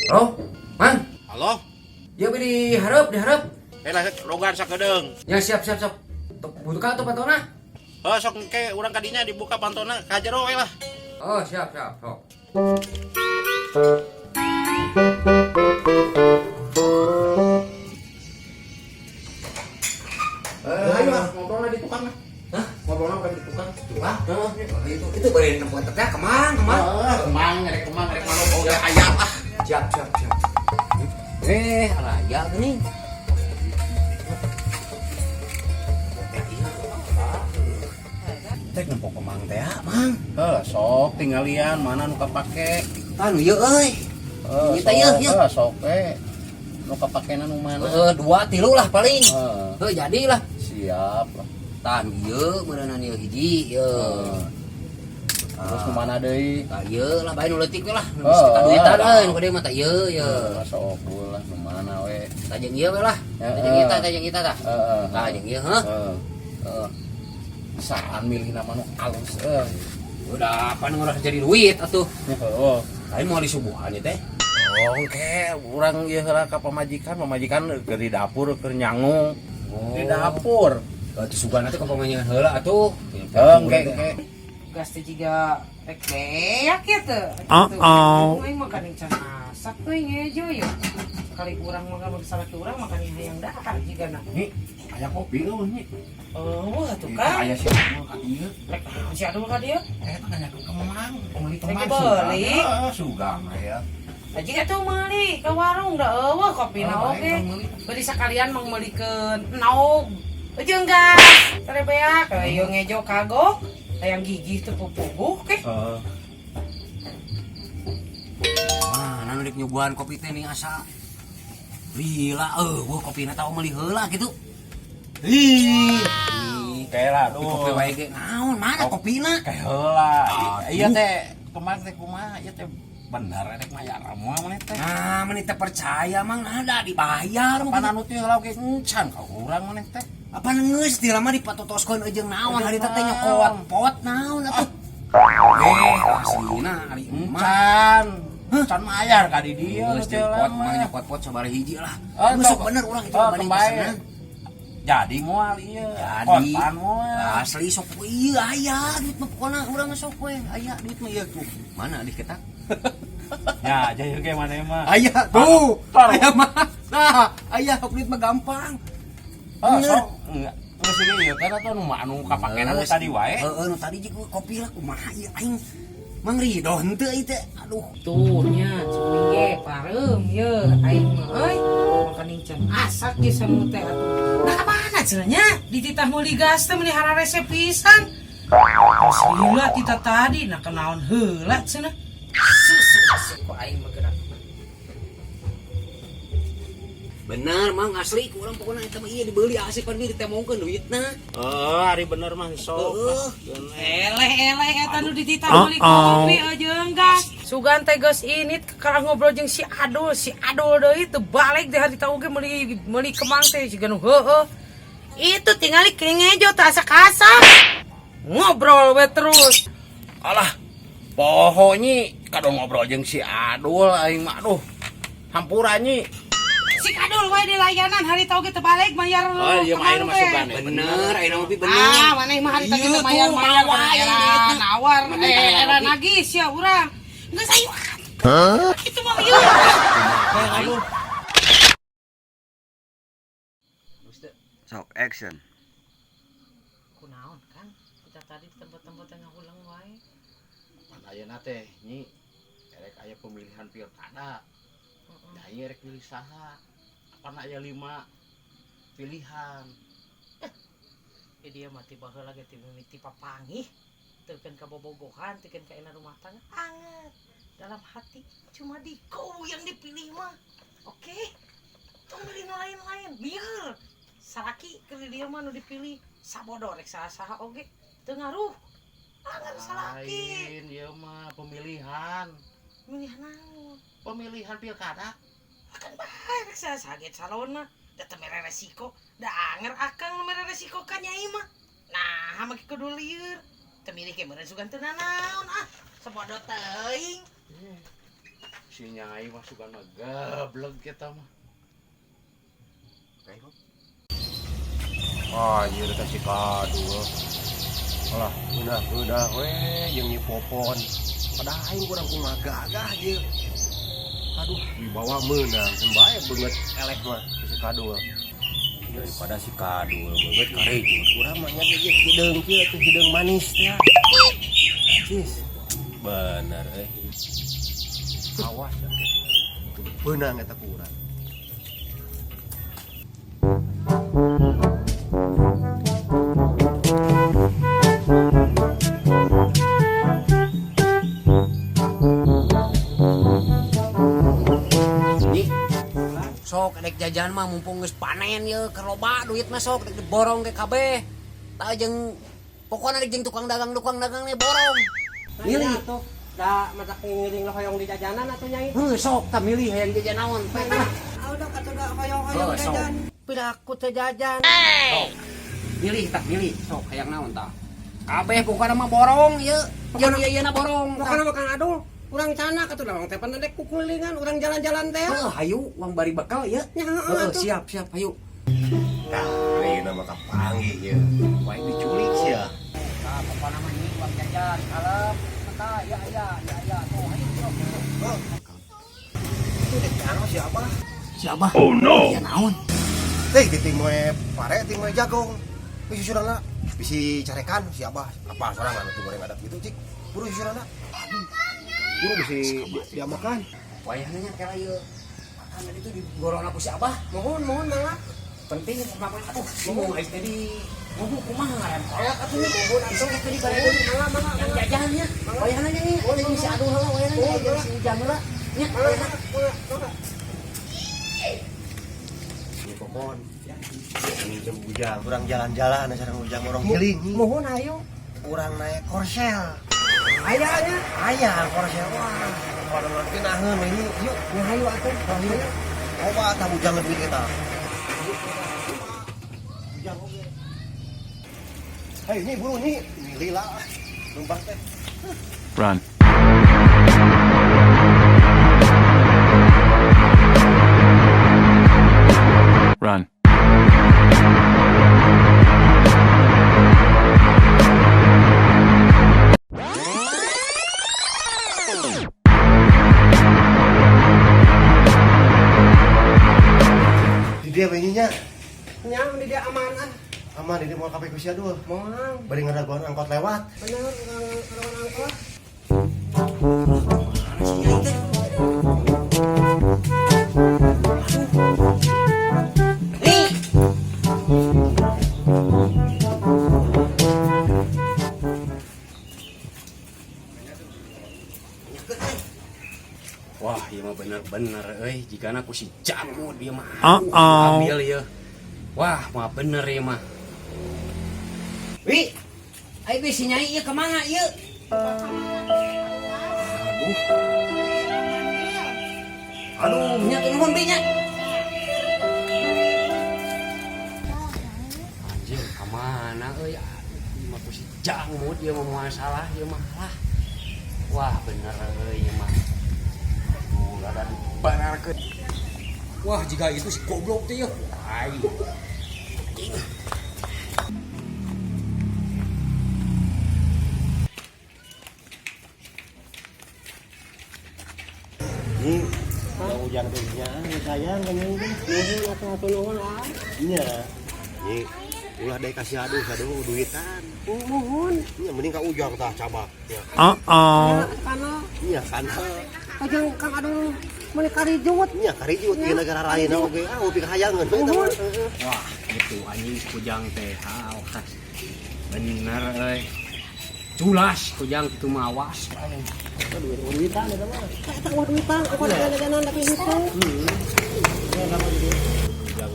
Halo, Mang. Halo? Ya beri harap, diharap. Eh lah logan sakedeung. Ya siap siap siap. Buka tuh pantona. Oh sok engke urang kadinya dibuka pantona ka jero we lah. Oh siap siap sok. Ayo lah ngobrolna di tukang lah. Hah? Ngobrolna bukan di tukang. Tukang? Heeh, itu bari nempo teh kemang, kemang. Heeh, kemang rek kemang rek manuk oge aya ah. Siap siap siap. Eh, raya gini. Teh nempo kemang teh, Mang. Heuh, sok tinggalian mana nu kapake. Anu ieu euy. Heuh, Ieu teh ieu, ieu. Heuh, sok we. Nu kapakena nu mana? Heeh, dua tilu lah paling. Heeh, Heuh, jadilah. siap lah. Tah ieu meureunana ieu hiji ieu. Heeh. Terus nu mana deui? Tah ieu lah bae nu leutik we lah. Nu Oh, bisa duitan oh. euy nu gede mah tah ieu ieu. Heeh, sok lah nu mana we. Tah jeung ieu we lah. Tah jeung ieu tah, tah jeung ieu tah. Heeh. Tah jeung ieu heuh. Heeh. Heeh. Saan milih nama nu alus euy. Udah apa nu ngerasa jadi duit atuh. Heeh. Lain mau disuguhan ieu teh. Oh, engke urang ieu heula ka pamajikan, pamajikan keur di dapur keur nyangu. Oh. Di dapur. Atuh sugan atuh ka pamajikan heula atuh. Heuh, engke engke. Gas teh jiga rek beak ya teu. Uh-oh. Aing makan yang can masak teh ngejo ya. Sekali urang makan salaki urang makan yang hayang dahar jigana. Nyi, aya kopi eueuh nyi. Oh, atuh kan. Aya si Adul ka dieu. Rek naon si Adul ka dieu? Eh, teh nanya ke kemang, meuli Rek kemang dibeli. Heeh, sugang aya. Aji atuh meuli ka warung da eueuh kopina Oh, oge. baik, meuli. Beli sakalian mang meulikeun enog. Jeung gas, tere beak, ieu ngejo kagok. Hayang gigih teu pupuguh ke. Heeh. Mana nu rek nyuguhan kopi teh ning asa. Lila eueuh kopina tau meuli heula kitu. Ih, kayak Di kopi aduh. wae ge naon mana kopina? Kayak heula. Aduh. Iya teh, kemang teh kumaha? Ieu teh bener rek mayar moal maneh teh. Nah, meni teh percaya mang nah da dibayar mah. Pan anu teh heula oge encan ka urang maneh teh. Apa geus di lama dipatotoskeun jeung naon Jeung hari teh naon? nyokot pot naon atuh. Eh, aslina ari emak. Encan. Encan mayar ka di dieu Geus teh di pot mah. mang nyokot pot sabaraha hiji lah. Oh, Geus sok sok. bener urang itu Oh, balik kembali. pesenan. Jadi moal ieu. Jadi. Kontan moal. Asli sok ieu aya duit mah pokona urang mah sok we aya duit mah ieu tuh. Mana di kita? Ya, jadi ge maneh mah. Aya tuh. Taruh. Aya mah. Nah, aya duit mah gampang. Oh, Bener. sok enggak. Geus ieu ieu kan atuh nu anu kapakena nu tadi wae. Heeh, nu tadi jeung kopi lah kumaha ieu aing. Mang Ridho henteu ieu teh. Aduh. Tuh nya cing ge pareum ye aing mah euy makan can asak ge samu teh atuh. Nah ka mana cenah nya dititah meuli gas teh meuli hararese pisan. Tos heula tita tadi nah kenaon heula cenah. Susu susu ku aing mah gerak. Bener mang asli ku urang pokona eta mah ieu dibeli asli pan ieu ditemongkeun duitna. Heeh, ari bener mah sok. Heeh. Eleh eleh eta nu dititah meuli kopi jeung gas. Sugan teh geus init kalah ngobrol jeung si Adul deui teu balik deh harita oge meuli meuli kemang teh siga nu heueuh. Itu tingali ngejo teh asa-asa. Ngobrol we terus. Alah, poho nyi kadang ngobrol jeung si Adul aing mah aduh. Hampura nyi. Si Adul we di layanan harita oge teu balik bayar. Oh, iya mah ayeuna mah sugan. Bener ayeuna mah bener. Ah, maneh mah harita Iya kita bayar tuh, bayar mawa era duitna. nawar Maneh teh era ngopi. nagih sia urang. Geus ayo. Itu mah ieu. Aduh. Sok action. Kunaon kan? Kita tadi di tempat-tempat yang ngahulang wae. Pan ayeuna teh nyi erek aya pemilihan pilkada. Heeh. Da ieu erek milih saha? Apana aya 5 pilihan. Ya dia mah tiba heula ge ti mimiti papangih. Teukeun ka bobogohan, teukeun ka ena rumah tangga anget. Dalam hati cuma Diko yang dipilih mah. Oke. Tong milih nu lain-lain, biar salaki keur di dieu mah nu dipilih sabodo rek saha-saha oge teu ngaruh. Anget salaki. Lain ieu mah pemilihan. Milih naon? Pemilihan pilkada. Akan bae rek saha-saha ge calon mah. Da teu mere resiko, da anger akang nu mere resiko ka nyai mah. Nah, make kudu lieur. Teu milih ge meureun sugan teu nanaon ah. Sabodo teuing. Si Nyai mah sugan mah gablek kita mah. Ah, ieu teh si Kadul. Alah, udah we jeung Nyi Popon. Padahal aing kurang kumaha gagah ieu. Aduh, dibawa meunang keun bae beungeut eleh mah si Kadul. Daripada si Kadul beungeut karejo. Urang mah nya ge hideung kieu tuh hideung manis teh. Cis. Bener euy. Awas ya. Beunang eta ku urang. Nyi, sok rek jajan mah mumpung geus panen ye keur loba duit mah sok rek diborong ke kabeh. Tah jeung pokona rek jeung tukang dagang nih borong. Milih tuh, da matak ngiring lah hoyong di jajanan atuh Nyai. Heuh sok tah milih hayang jajan naon pek lah. Ah udah kata da hoyong-hoyong Oh, sok. jajan. Piraku teu jajan. Sok. Milih tah milih sok hayang naon tah. Kabeh pokona mah borong ye. Jeung ieu ieu na borong. tah. Pokona mah Kang Adul, urang canak atuh da urang teh pan dek kukulilingan, urang jalan-jalan teh. Heuh hayu uang bari bekal ye. Nya heeh Heuh atuh. siap siap hayu. Tah, ayeuna mah kapanggih ieu. Wae diculik sia. Tah pokona mah ini uang jajan kalem. Tah ya ya ya ya tuh hayu sok. Itu dek anu si Abah. Si Abah. Oh no. Ya naon? Teh ting moe pare ting moe jagong. Bisi surana bisi carekan si Abah. Apa sorangan tuh goreng ada gitu cik. Buru surana. Buru bisi dia makan. Wayahna nya kela ieu. Makan itu digorong ku si Abah. Mohon mohon mangga. Penting kumaha atuh. Mau ais teh di ngomong kumaha ngaran kolak atuh. Mohon atuh teh di bare Mangga mangga yang jajannya. Wayahna nya nih. Jeung si Aduh heula wayahna nya jeung si Ujang heula. Nya wayahna. Mangga mangga. Ini popon. Minjem ujang, urang jalan-jalan sareng ujang orang healing. Mohon ayo. Urang naik korsel. Aya nya. Aya korsel wah. Kalau nanti naheun ini yuk. Nya hayu atuh. Hayu. Coba tah ujang duit kita. Ujang oge. Hei, ini buru nih. Ini lila. Numpang teh. Run. Run. Di dia benyinya. Nya di dia aman ah. Aman ini mau kabeh ku si Adul. Moal. Bari ngadagoan angkot lewat. Bener urang urang angkot. Mana si Nyai teh? Nih. Wah, ieu mah bener-bener euy, jigana ku si Jamud ieu mah. Ambil ieu. Wah, mah bener ieu mah. Wi, ayo bi si Nyai ieu kemana ieu? Aduh. Aduh, nya tuh nuhun bi nya. Anjir, kemana euy? Aduh, ieu mah ku si Jamud ieu mah masalah ieu mah lah. Wah, bener euy ieu mah. Aduh, rada dibararkeun. Wah, jika itu si goblok teh yeuh. Aing. Anjing. Ini yang ujang teh nya sayang kan ini. Nuhun atuh atuh nuhun ah. Nya. Ini ulah deui kasih aduh aduh duitan. Nuhun. Nya mending ka ujang tah cabak. Ya. Kana Nya kana. kajeng Kang Adul meuli karijut. Nya karijut di negara lain oge. Ah, pikahayangeun we eta mah. Wah, itu anjing kujang teh. Awas. Bener euy. Culas kujang itu mah awas. Duitan eta mah. Eta mah duitan, aku jajanan tapi itu.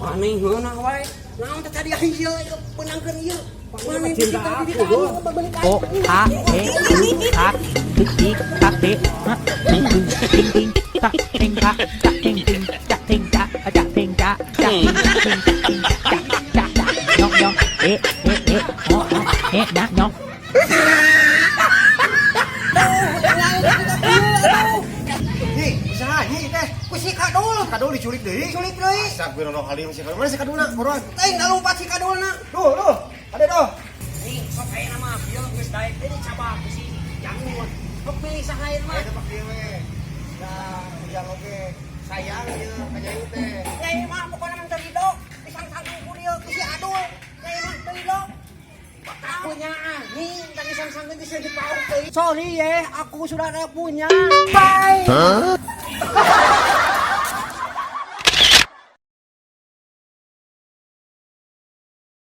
Maneh heunah wae. Naon teh tadi ieu peunangkeun ieu. Maneh Cinta aku. O A E U A T I K T A T U T I K T K T T T T K T T K T T T K K nyok nyok e e e o o e na nyok. Nih, usaha. Anyi teh. Ku si Kadul. Kadul diculik deui. Diculik deui. Astagfirullahaladzim, si Kadul. Mana si Kadulna? Buruan. Teuing da lompat si Kadulna. Duh, duh. Ada doh. Nih, sok aya nama ieu geus daek deui cabak si Jangut. Sok pilih saha ieu mah. Ayo pak kieu we. Da, ujang oge. Sayang ieu ka Nyai teh. Nyai mah pokona mah teu ridho. Disang-sangkeun ku dieu ku si Adul. Nyai mah teu ridho. Punya anjing, tadi sang-sangkeun teh dipauk deui. Sorry ye, aku sudah ada punya. Bye.